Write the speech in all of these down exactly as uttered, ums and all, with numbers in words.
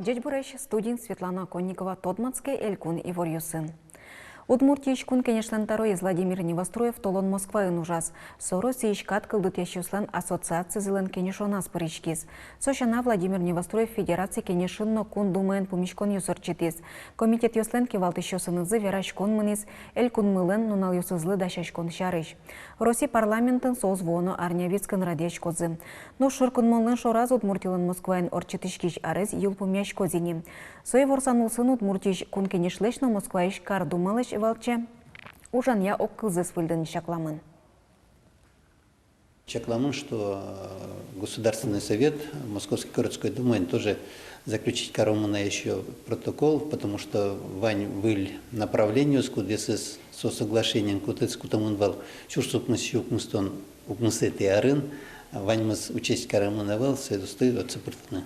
Ӟечбуресь! Студиын Светлана Оконникова. Тодматске элькун иворъёсын. Удмуртиысь Кун Кенешлэн тӧроез Владимир Невоструев толон Москваын ужаз. Со Россиысь кат кылдытъясьёслэн ассоциацизылэн кенешоназ пыриськиз. Со сяна, Владимир Невоструев Федераци Кенешын но Кун Думаен пумиськонъёс ортчытӥз. Комитетъёслэн кивалтӥсьёсынызы вераськон мынӥз элькунмылэн нуналъёсызлы дасяськон сярысь. Росси парламентын соос вуоно арня вискын радъяськозы. Нош шуркынмонлэн шораз Удмуртилэн Москваын ортчытӥськись арез йылпумъяськоз ини. Со иворсан улсын Удмуртиысь Кун Кенешлэсь но Москваысь Кар Думалэсь валче ужанъя огкылзэс выльдыны чакламын. Чакламын, что, э, Государственный Совет Московской городской думаен тоже заключить каромы на ещё протокол, потому что вань выль направлениос, кудъёсыз со соглашениен кутӥз, кутэмын вал сюрс укмыс сю укмыстон укмысэтӥ арын, ваньмыз учесть каремын ӧвӧл, соосты отчы пыртыны.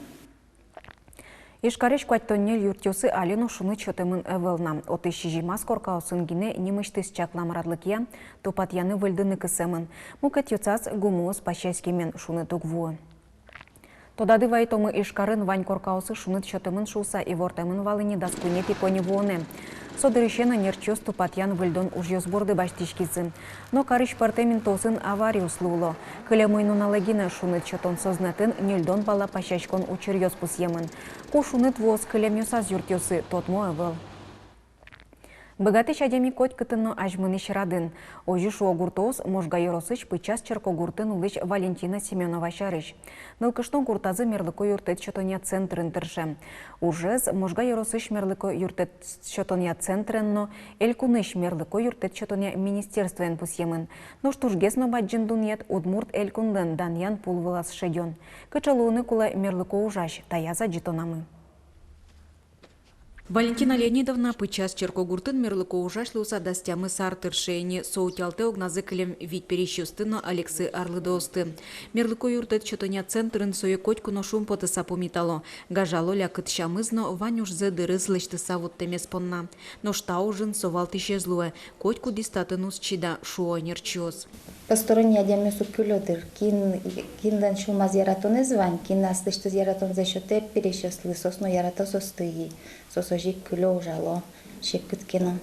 Ижкарысь куатьтон ньыль юртъёсы али но шуныт сётэмын ӧвӧл на. Отысь сизьымаз коркаосын гинэ нимысьтыз чаклам радлыкъя тупатъяны-выльдыны кысэмын. Мукет юртъёсаз гумыос пасяськемен, шуныт уг вуы. Тодады вайытомы, Ижкарын вань коркаосы шуныт сётэмын шуыса ивортэмын вал ини дас куинетӥ коньывуонэ. Со дырысен ӧнерчиос тупатъян-выльдон ужъёс борды басьтӥськизы. Но карысь пӧртэм интыосын авариос луыло. Кылем ой нуналэ гинэ шуныт сётон сӧзнэтын ньыльдон пала пасяськон учыръёс пусъемын. Ку шуныт вуоз кылемъёсаз юртъёсы, тодмо ӧвӧл. Быгатӥсь адями котькытын но азьмынӥсь радын. Озьы шуо гуртоос Можга ёросысь Пычаз черкогуртын улӥсь Валентина Семёнова сярысь. Нылкышно гуртазы мерлыко юрттэт сётонъя центрын тырше. Ужез Можга ёросысь мерлыко юрттэт сётонъя центрен но элькунысь мерлыко юрттэт сётонъя министерствоен пусъемын. Нош тужгес но бадӟым дунъет — Удмурт Элькунлэн данъян пул вылаз шедён. Кыӵе луыны кулэ мерлыко ужась, таяз адӟытонамы. Валентина Леонидовна Пычаз черкогуртын мерлыко ужась луыса дас тямыс ар тырше ини. Со утялтэ огназы кылем вить пересьёсты но алексы арлыдоосты. Мерлыко юрттэт сётонъя центрын сое котьку но шумпотыса пумитало. Гажало лякыт сямыз но вань ужзэ дырыз лэсьтыса вуттэмез понна. Нош та ужын со валтӥсез луэ. Котькудӥз татын уз чида, шуо ӧнерчиос. Посторонний адямиос уг кылё дыр. Кин, кинлэн сюлмаз яратонэз вань, кин аслэсьтыз яратонзэ сётэ пересьёслы, соос но ярато соосты ини. Соос озьы ик кылё, ужало, секыт ке но.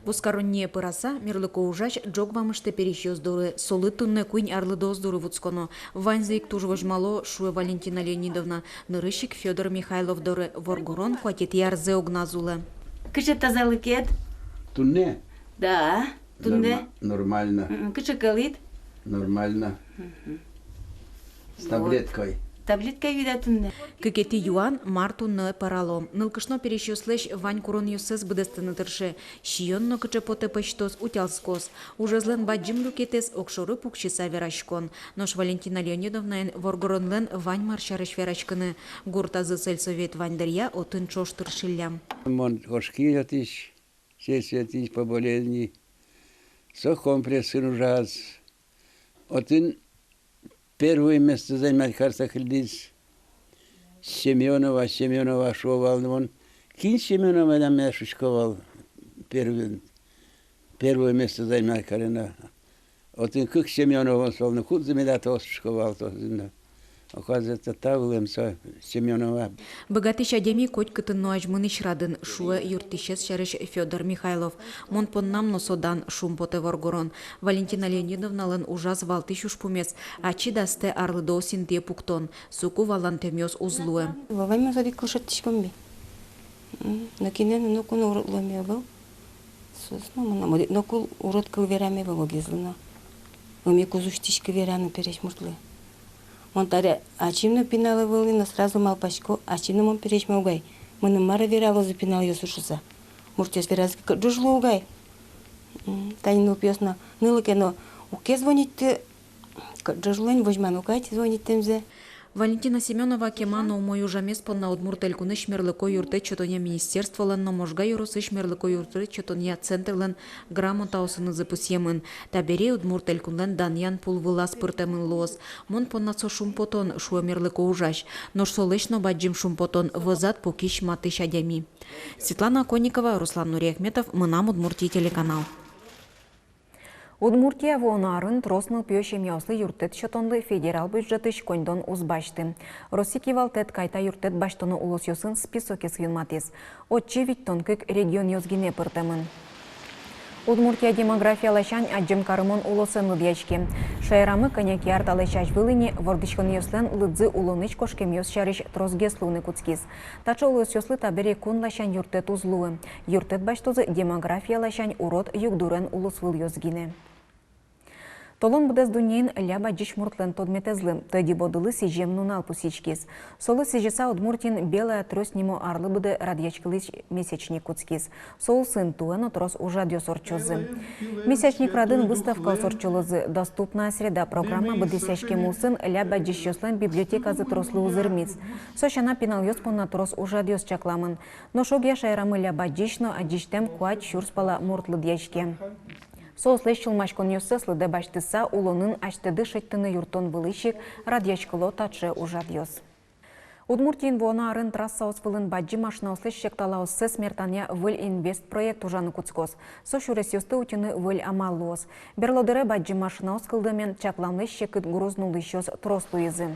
Вузкаронние пыраса, мерлыко ужась ӝог вамыштэ пересьёс доры, солы туннэ куинь арлыдоос доры вутсконо. Ваньзы ик туж возьмало, шуэ Валентина Леонидовна. Нырысь ик Фёдор Михайлов доры. Воргорон куатетӥ арзэ огназ улэ. Кыӵе тазалыкед? Туннэ? Да, туннэ. Норма-, нормально. М-м, кыӵе кӧлӥд? Нормально. Мгм. С таблеткой. Таблеткаен вида туннэ. Кыкетӥ юан: мар туннэ пӧрало? Нылкышно пересьёслэсь вань куронъёссэс быдэстыны тырше. Сиён но кыӵе потэ пӧзьтоз, утялтскоз. Ужезлэн бадӟым люкетэз — огшоры пуксьыса вераськон. Нош Валентина Леонидовнаен воргоронлэн вань мар сярысь вераськыны. Гуртазы сельсовет вань дыръя отын ӵош тыршиллям. Мон кошки отысь, сельсоветысь по болезни. Со комплексын ужаз. Отын первое место занимать карыса кылдӥз. Семёнова, Семёнова шуо вал но мон. Кин Семёнова, мынам, шуисько вал, первый, первое место занимать карыны. Отын кык Семёнова со вал но, кудзэ меда тос, шуисько вал, тос но. Оказывается, та вылэм со Семёнова. Быгатӥсь адями котькытын но азьмынӥсь радын, шуэ юрттӥсез сярысь Фёдор Михайлов. Мон поннам но со дан, шумпотэ воргорон. Валентина Леонидовналэн ужаз валтӥсь ужпумез — ачид астэ арлыдоос интые пуктон. Соку валантэмъёс уз луэ. Вовай мон содӥг кыл шедьтӥськом би. М, нокинэн но ноку но урод луэме ӧвӧл. Соос но мынам одӥг ноку урод кыл вераме ӧвӧл огезлы но. Ӧм ик уз усьтӥськы вераны пересьмуртлы. Мон таре ачим но пинал ӧвӧл ни, но сразу малпасько, ачим но мон пересьма угай. Мыным мар вералозы пиналъёсы шуыса. Муртъёс веразы ке, кырӟуж луо угай. М, тани нылпиос но, нылы ке но уг ке звонитьты, кырӟуж луэ ни, возьмано ук ай звониттэмзэ. Валентина Семёнова кема но умой ужамез понна Удмурт Элькунысь мерлыко юрттэт сётонъя министерстволэн но Можга ёросысь мерлыко юрттэт сётонъя центрлэн грамотаосынызы пусъемын. Табере Удмурт Элькунлэн данъян пул вылаз пыртэмын луоз. Мон понна со шумпотон, шуэ мерлыко ужась. Нош солэсь но бадӟым шумпотон — вӧзад пукись матысь адями. Светлана Оконникова, Руслан Нуриахметов, «Мынам Удмуртие» телеканал. Удмуртия вуоно арын трос нылпиё семьяослы юрттэт сётонлы федерал бюджетысь коньдон уз басьты. Россиысь кивалтэт кайта юрттэт басьтоно улосъёсын списокез юнматӥз. Отчы витьтон кык регионъёс гинэ пыртэмын. Удмуртия демография ласянь адӟем карымон улосэн лыдъяське. Шаерамы кӧня ке ар талэсь азьвыл ини вордӥськонъёслэн лыдзы улонысь кошкемъёс сярысь тросгес луыны кутскиз. Таӵе улосъёслы табере кун ласянь юрттэт уз луы. Юрттэт басьтозы демография ласянь урод югдурен улосвылъёс гинэ. Толон быдэс дуннеын ляб адӟись муртлэн тодметэзлы, тӧдьы-бодылы сӥзем нунал пусйиськиз. Солы сӥзьыса Удмуртиын «Белая трость» нимо арлы быдэ радъяськылӥсь месячник кутскиз. Со улсын туэ но трос ужрадъёс ортчозы. Месячник радын выставкаос ортчылозы. «Доступная среда» программа быдэсъяськем улсын ляб адӟисьёслэн библиотеказы трослы узырмиз. Со сяна пиналъёс понна трос ужрадъёс чакламын. Нош огъя шаерамы ляб адӟись но адӟисьтэм куать сюрс пала мурт лыдъяське. Соослэсь сюлмаськонъёссэс лыдэ басьтыса, улонын асьтэды шедьтыны юрттон вылысь ик радъяськыло таӵе ужрадъёс. Удмуртиын вуоно арын трассаос вылын бадӟым машинаослэсь секталаоссэс мертанъя выль инвестпроект ужаны кутскоз. Со сюресъёсты утьыны выль амал луоз. Берло дыре бадӟым машинаос кылдэмын чакламлэсь секыт груз нуллӥсьёс трос луизы.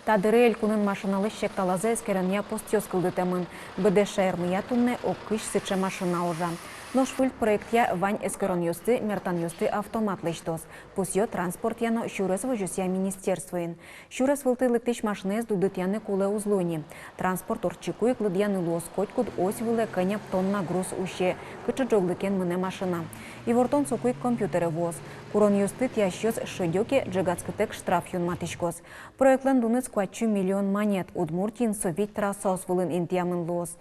Та дыре элькунын машиналэсь секталазэ эскеронъя постъёс кылдытэмын. Быдэс шаермыя туннэ ог кызь сыӵе машина ужа. Нош выль проектъя вань эскеронъёсты, мертанъёсты автомат лэсьтоз, пусъё транспортъя но сюрес возёсъя министерствоын. Сюрес вылтӥ лыктӥсь машинаез дудытъяны кулэ уз луы ни. Транспорт ортчыку ик лыдъяны луоз, котькуд ось вылэ кӧня тонна груз усе, кыӵе ӝоглыкен мынэ машина. Ивортон соку ик компьютере вуоз. Куронъёсты тӥясьёс шедё ке, ӝегатскытэк штраф юнматӥськоз. Проектлэн дуныз куатьсю миллион манет. Удмуртиын со вить трассаос вылын интыямын луоз: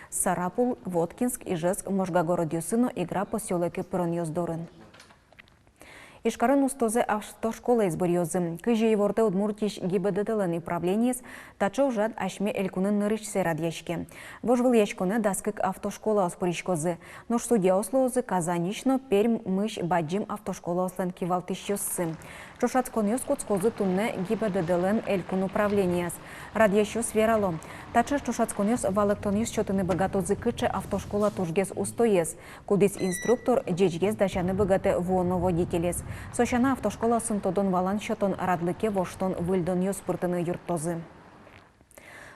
Сарапул, Воткинск, Ижевск, Можга городъёсы но Игра посёлоке пыронъёс дорын. Ижкарын устозэ автошколаез быръёзы. Кызьы ивортэ Удмуртиысь ГИБДД-лэн управлениез, таӵе ужрад асьме элькунын нырысьсэ радъяське. Вожвылъяськонэ дас кык автошколаос пыриськозы. Нош судьяос луозы Казаньысь но Пермысь бадӟым автошколаослэн кивалтӥсьёссы. Ӵошатсконъёс кутскозы туннэ ГИБДД-лэн элькун управленияз. Радъясьёс верало, таӵе ӵошатсконъёс валэктонъёс сётыны быгатозы, кыӵе автошкола тужгес устоез, кудӥз инструктор ӟечгес дасяны быгатэ вуоно водителез. Со сяна автошколаосын тодон-валан сётон, радлыке воштон, выльдонъёс пыртыны юрттозы.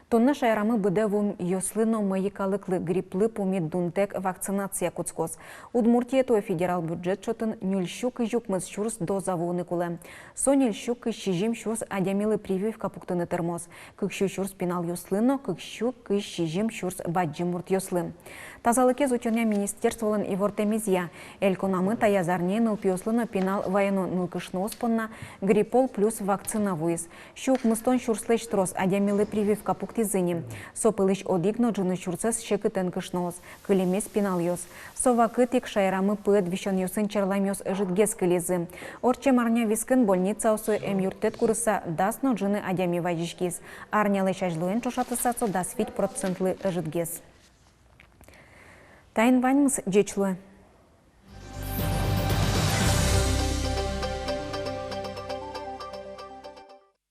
Туннэ шаерамы быдэ вуэмъёслы но мӧйы калыклы грипплы пумит дунтэк вакцинация кутскоз. Удмуртие туэ федерал бюджет чотын ньыльсю кызь укмыс сюрс доза вуыны кулэ. Со ньыльсю кызь сизьым сюрс адямилы прививка пуктыны тырмоз: кыксю сюрс пиналъёслы но кыксю кызь сизьым сюрс бадӟым муртъёслы. Тазалыкез утёнъя министерстволэн ивортэмезъя, элькунамы таяз арняе нылпиослы но пинал ваёно нылкышноос понна «Гриппол плюс» вакцина вуиз. Сю укмыстон сюрслэсь трос адямилы прививка пуктӥзы ни. Со пӧлысь одӥг но ӝыны сюрсэз секытэн кышноос, кылемез пиналъёс. Со вакытэ ик шаерамы пыд висёнъёсын черламъёс ӧжытгес кылизы. Ортчем арня вискын больницаосы эмъюрттэт курыса дас но ӝыны адями вазиськиз. Арнялэсь азьлоен ӵошатыса со дас вить процентлы ӧжытгес. Таин ваньмыз. Ӟеч луэ.